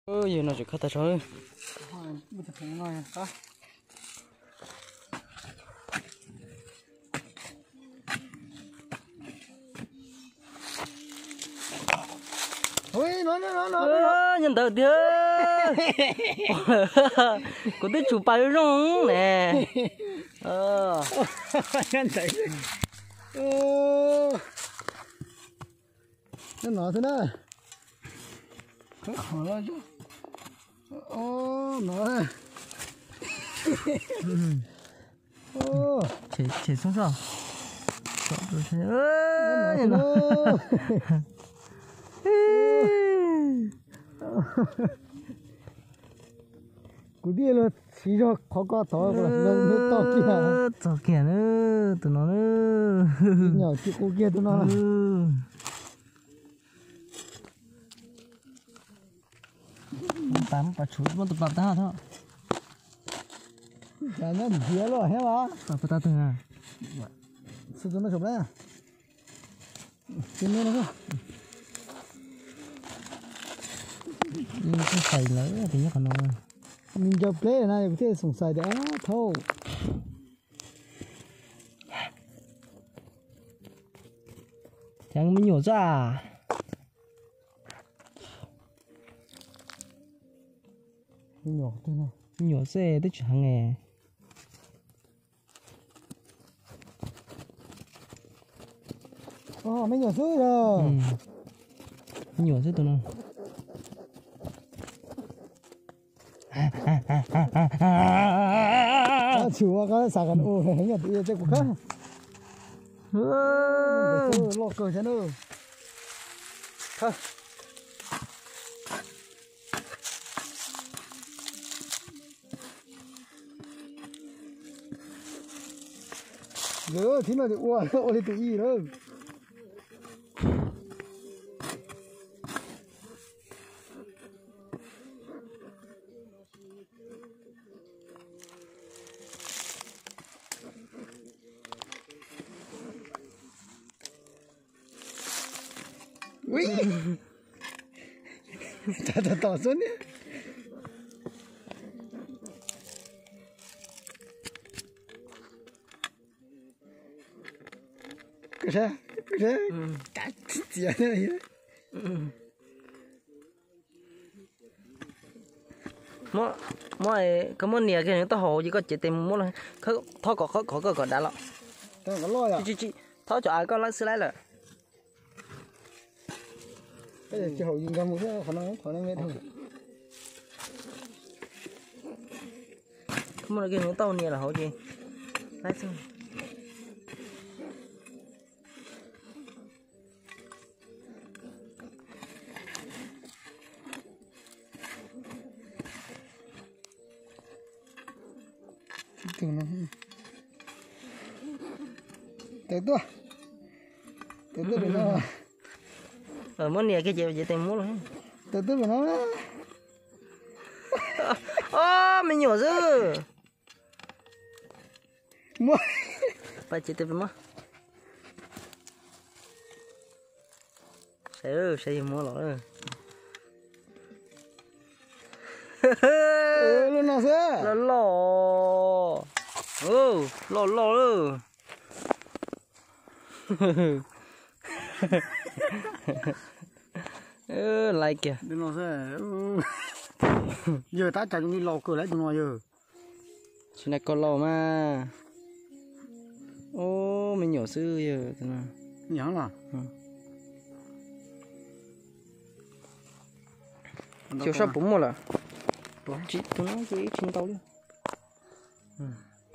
Yog no tseem khawb tag tso. Nyob ntawd tiag. Kuv twb tsuas pais zoo ne. Nyob no xwb na. No. Them xoob soj. Kuv tij los siv zog qhov ko tod, txog kiag. Txog kiag na, tus no na. Nyom tsis qus kiag tus no. Muab pas, muab pas tshuv, muab tus pas tag tho. Cas nyob ntiav luaj thiab mas. Pas puas tau twg na? Xwb tus no saum plab. Tus no no. Xav lawm tias nyob qhov no. Nws ncaws pleb na, kuv thiaj xoom xais tias thaub. Cas me nyuam xwb. Me nyuam xwb twb tsis heev. Me nyuam xwb. Me nyuam xwb tus no. Tsis ua koj xav kom ua heev, yog tus ua tej kuv khawb. Loj kawg thiab na. Lawv thib no ces ua, ua li tus ib lawm. Ui, tas tas tom xwb niag. Koj saib, koj saib, cas txias thiab. Muab, muab, koj muab nias kiag nws taub hau ces koj cev tes mus muab los, thob kom, thob kom koj kom dav los. Tsis, tsis, tsis, thob cov av koj laib xwb laib lawm. Muab kiag nws taub hau nias los hauv ces laib xwb. Tawm tuaj, tawm tuaj no. Muab nias kiag ces cev tes muab los. Tawm tuaj no. Ob, me nyuam xwb. Muab. Pais cev tes pem muab. Saib, saib yog muab los. Loj no xwb. Loj loj. Loj loj. Laiv kiag. Yawg tab cas zoo li laus kawg lawm tus no yawg. Tsis na koj laus mas. Ub, me nyuam xwb yawg. Xyov sab puas muaj lawm. Tus no ces tsis ntau li.